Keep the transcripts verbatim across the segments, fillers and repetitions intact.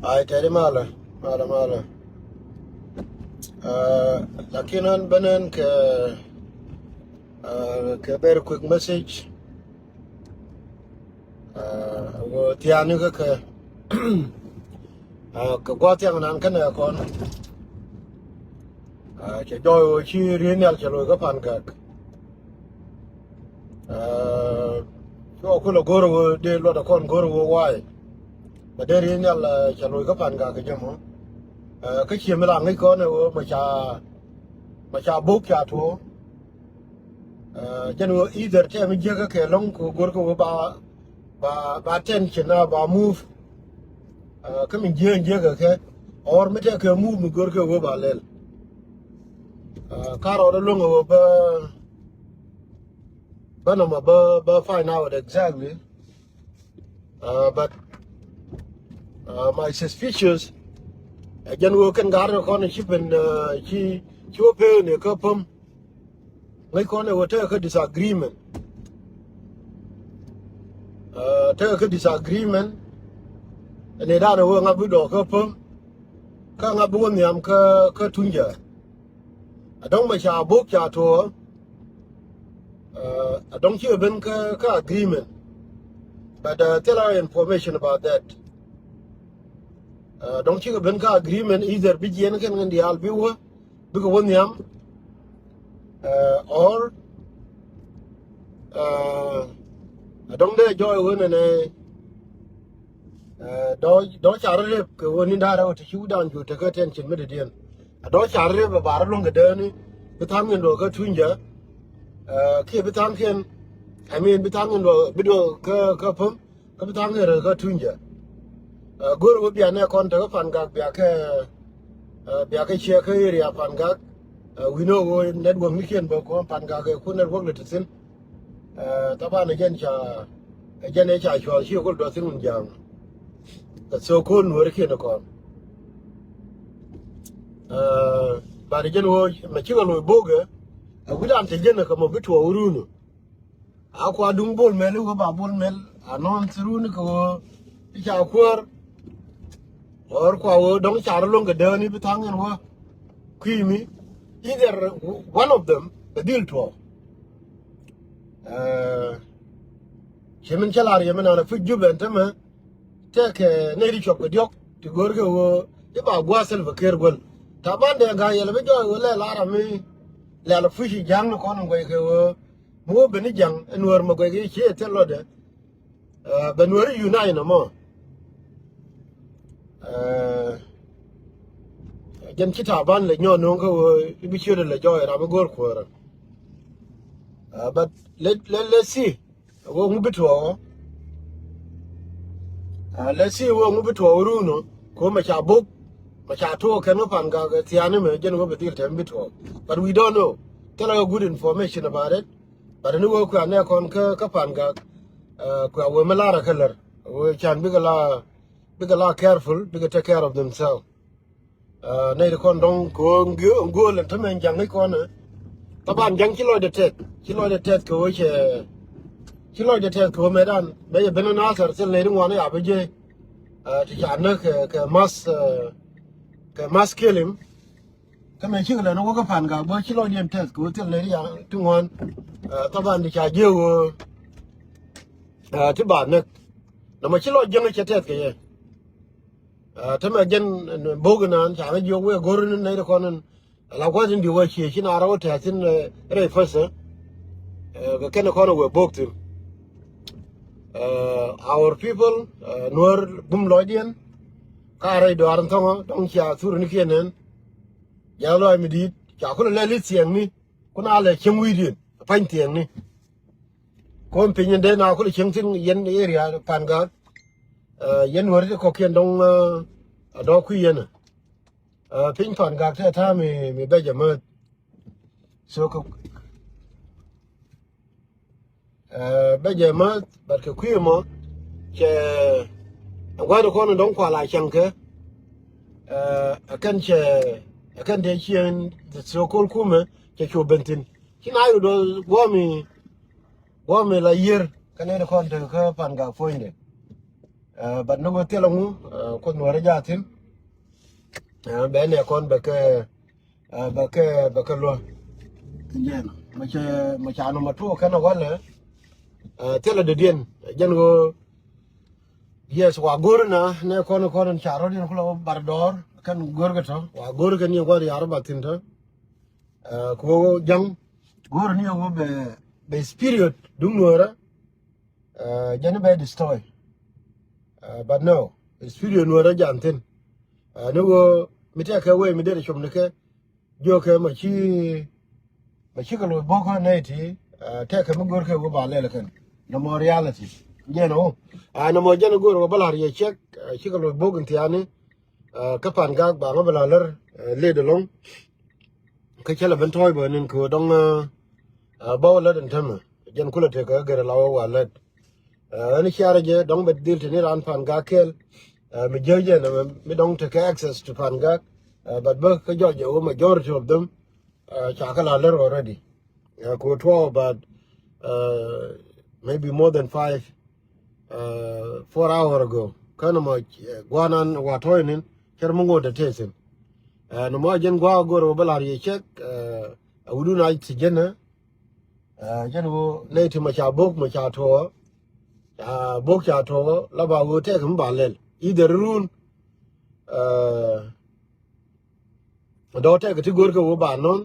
Ai tɛri malä, malä, malä. Aa, lakin an benen kɛ, aa, kɛ very quick message. Aa, wä thiani kä kɛ, aa, kɛ guɔ thiaŋ nan kɛnɛ kɔn. Aa, cɛ jɔɔy wä ci ri̱i̱n nhial cɛ lo̱c kä Pan Gak. Aa, cuɔ kulɛ go̱r wä dee luɔt akɔn go̱r wä wa̱a̱. Bɛ dee ri̱i̱n nhial, aa, cɛ lo̱c kä Pan Gak kɛ jɛ mɔ. Aa, kä cie mi la ŋäc kɔn ɛ wä mɛ ca, mɛ ca bok ca tuɔ. Aa, jɛn wä either tɛm jiäkä kɛ lɔ̱ŋ kɛ go̱r kɛ wä ba, ba, ba tension na ba move. Aa, kä mi jiäk jiäkä kɛ or mi tɛk kɛ move mi go̱r kɛ wä ba lɛl. Aa, ka rɔɔdɛ luäŋ ɛ wä bä, bä nɔmɔ bä, bä find out exactly. Aa, but, aa, my suspicious, aa, jɛn wä kɛn gar kɔn ci ben, aa, ci, ci wä pee ni kä päm. Ŋäc kɔn ɛ wä tekɛ kä disagreement. Aa, tekɛ kä disagreement. Ni dan ɛ wä ŋa bi dɔɔk kä päm. Kä ŋa bi wä nhiam kä, kä Tunyja. Adɔŋ mɛ ca bok ca tuɔ. Aa, adɔŋ cikɛ ben kä, kä agreement. But, aa, thilɛ information about that. Aa, adɔŋ cikɛ ben kä agreement either bi jiɛn kɛn kɛn diaal bi wä, bikɛ wä nhiam. Aa, or, aa, adɔŋ dee jɔɔy wä nɛnɛ. Aa, dɔ̱, dɔ̱ car rep kɛ wä ni da̱rɛ wä ti ci wä dan ju tekä tension mi dee diɛn. A dɔ̱ car rep a bar luŋ kɛ dääni bi tha̱a̱ŋ in luɔk kä Tunyja. Aa, kiɛ bi tha̱a̱ŋ kiɛn, I mean, bi tha̱a̱ŋ in luɔk bi duɔk kä, kä päm. Kä bi tha̱a̱ŋ in rɛ kä Tunyja. Aa, go̱r wä bia nɛ kɔn tekä Pan Gak bia kɛ, aa, bia kɛ ciɛ kä area Pan Gak. Aa, wi̱n ɔ wä network ni kiɛn bä kɔn Pan Gak kɛ ku network lɛ ti thi̱n. Aa, taban ɛ jɛn ca, ɛ jɛn ɛ ca cuɔl ci kul dɔ̱thin wun ja̱a̱ŋ. Kɛ thok ko̱n nuɔ̱ɔ̱ri kiɛn kɔn. Aa, but ɛ jɛn ɣöö mɛ cikɛ loc bokɛ. Ɛ wi̱dan te jɛn kɛ mɔ bi tuɔɔk run. A kua duŋ Bol Mel i̱ wä ba Bol Mel a nɔn thi run kɛ ɣöö i̱ ca kuäär. Or kua ɣöö dɔ̱ŋ car lo̱ŋ kɛ dääni bi tha̱a̱ŋ in wä. Kui̱ mi either one of them bɛ dhil tuɔɔk. Aa, ci min cä lar yɛ mi naan a puc Jubɛ ɛn tämɛ. Tɛkɛ nɛy ti cuɔp kɛ diɔ̱k ti go̱o̱rkɛ ɣöö i̱ ba gua̱a̱th Salva Kiir guäl. Taban dee ga̱a̱c yɛl bi jɔɔc ɣöö lɛ lar ami lɛl a puc i̱ ja̱ŋ ni kɔn in guɛc kɛ ɣöö mi wä ben i̱ ja̱ŋ in Nuäär mɛ guɛc i̱ ci ɛ thil lɔtdɛ. Aa, bɛ Nuäär i̱ unite nɔmɔ. Aa, jɛn ci Taban lɛ nyɔɔn no̱o̱ŋ kä ɣöö i̱ bi ciötdɛ lɛ jɔɔc ram mi go̱o̱r kuäärä. Aa, but let, let, let's see. Wä ŋu bi tuɔɔk. Aa, let's see wä ŋu bi tuɔɔk run ɔ. Ko mɛ ca bok, mɛ ca tuɔɔk kɛn wä Pan Gak thia̱a̱ni mɛ jɛn wä bi dhil tɛm bi tuɔɔk. But we don't know. Thilɛ kɛ good information about it. But ni wä kua nɛ kɔn kä, kä Pan Gak. Aa, kua wä mi lar kä lär. Wä can bikɛ la, bikɛ la careful, bikɛ take care of themselves. Aa, nɛy ti kɔn dɔ̱ŋ kɛ ɣöö ŋ-, ŋ-, gööl ɛn tämɛ ja̱ŋ ni kɔn ɛ. Taban ja̱ŋ ci lɔcdɛ tɛth, ci lɔcdɛ tɛth kɛ ɣöö cɛ, ci lɔcdɛ tɛth kɛ ɣöö mɛtdan bɛ jɛ ben ɛ Nasir thil nɛy ti ŋuan ɛ a bi jiɛc. Aa, ti ca näk kɛ, kɛ mass, aa, kɛ mass killing. Kä mɛ cikɛ lɛ ni wä kä Pan Gak bä ci lɔcdiɛn tɛth kɛ ɣöö thil nɛy ti ca ti ŋuan. Aa, taban ti ca jiɛk ɣöö, aa, ti ba näk. Nɔmɔ ci lɔc ja̱ŋ cɛ tɛth kɛ yɛ. Aa, tämɛ jɛn, ɛ, bok inan ca ŋä jiök wee go̱r ni nɛy ti kɔn in. Ala gua̱th in bi wee cie ci na rɔw tɛ̈th thi̱n, ɛ, rɛy pöthä. Ɛ, kɛ kɛn kɔn wee bok thi̱n. Ɛ, our people, ɛ, Nuäär bum lɔcdiɛn. Ka rɛy dɔaar in thɔŋä dɔ̱ŋ cia thur ni kiɛn nɛn. Jɛ lɔc mi di̱i̱t ca kulɛ lɛl i̱ thiɛŋni. Kun a lɛ cieŋ wi̱i̱diɛn pa̱ny thiɛŋni. Kun piny in dee na kulɛ cieŋ thi̱n yɛn area Pan Gak. Ɛ, yɛn Nuäär ti kɔ̱kiɛn dɔ̱ŋ, ɛ, a dɔ̱k kui̱ yɛn ɛ. Ɛ, piny Pan Gak tɛ ta̱a̱ mi, mi bɛ jɛ määth. So kɛ, ɛ, bɛ jɛ määth, but kɛ kui̱ mɔ cɛ, ɛ, gua̱a̱th kɔn dɔ̱ŋ kual a cäŋ kɛ. Ɛ, ɛ kɛn cɛ, ɛ kɛn dee cieŋ the so-called kumɛ cɛ cu ben thi̱n. Ci na yut dɔ̱ guɔ̱ɔ̱mi, guɔ̱ɔ̱mi la yiër kä nɛy ti kɔn tekɛ kä Pan Gak puɔ̱nydɛ. But ni ɣöö thilɛ ŋu Kuoth Nuäärä jathin, bɛ nɛ kɔn bɛ kɛ bɛ kɛ bɛ kɛ luɔ. Jɛn mɛ cɛ mɛ ca nɔmɔ tuɔɔk kɛn ɛ walɛ. Thilɛ dɔ̱diɛn jɛn ɣöö, yes, wa go̱o̱r na nɛ kɔn kɔn in ca rɔ̱diɛn kulɛ bar dɔɔr kɛn go̱o̱r kɛ tɔ wa go̱o̱r kɛ ni ɛ gua̱r ya̱r ba thi̱n tɔ. Kɛ ɣöö ja̱ŋ go̱o̱r ni ɛ ɣöö bɛ bɛ spirit duŋ Nuäärä jɛn bɛ destroy. But no, spirit Nuäärä jan thi̱n. Ni ɣöö mi tɛkɛ wee mi derɛ com ni kɛ jiökɛ mɛ ci mɛ cikɛ loc bo̱kä nɛy ti tɛkɛ mi görkɛ wee ba lɛl kɛn. Nɔmɔ reality jɛn ɔ nɔmɔ jɛn go̱o̱r wee bä la̱r yɛ cɛk. Cikɛ loc bo̱k in thiaani kä Pan Gak ba ŋä bä la̱r led ɛlɔ̱ŋ. Kä cä lɛ ben tɔ̱ɔ̱c bä nin kɛ wee dɔ̱ŋ bä wä lät in tämɛ jɛn kulɛ tekɛ gɛr la wä wa lät. Ɛn ciarɛ jɛ dɔ̱ŋ bɛ dhil te ni raan Pan Gak kɛl. Mi jiäk jɛ nɛ mi dɔ̱ŋ tekɛ access to Pan Gak. But bä kä jɔc jɛ wä majority of them ca kɛ la lär already. Ku twelve about maybe more than five, four hour ago. Kä nɔmɔ guanan wa tɔ̱ɔ̱c nin cär mi ŋot te te thin. Nɔmɔ jɛn gua̱a̱k go̱r wä bä la̱r yɛ cɛk. A wudun a ti jɛn ɛ jɛn wä nɛy ti mɛ ca bo̱k mɛ ca tuɔɔk. Bo̱k ca tuɔɔk la ba wä tɛk mi ba lɛl either run. Dɔ̱ tɛk ti go̱r kɛ wä ba nɔn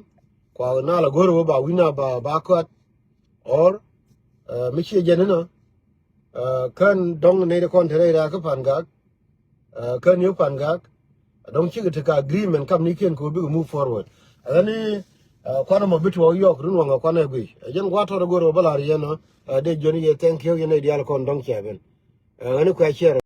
kua na la go̱r wä ba wi̱na ba ba kɔat. Or mi ciɛ jɛn inɔ kän dɔ̱ŋ nɛy ti kɔn te rɛy raak kä Pan Gak. Kän yök Pan Gak dɔ̱ŋ cikɛ tekɛ agreement kam ni kiɛn kɛ wä bikɛ move forward. Ɛn ni kuanɛ mɔ bi tuɔɔk yɔk run waŋ ɛ kuanɛ guic ɛ jɛn gua̱a̱t tɔt ɛ go̱r wä bä la̱r yɛn ɔ. Dee jiɔni yɛ thank you yɛn nɛy diaal kɔn dɔ̱ŋ cɛ ben. Ɛn ni kuɛ ciɛr.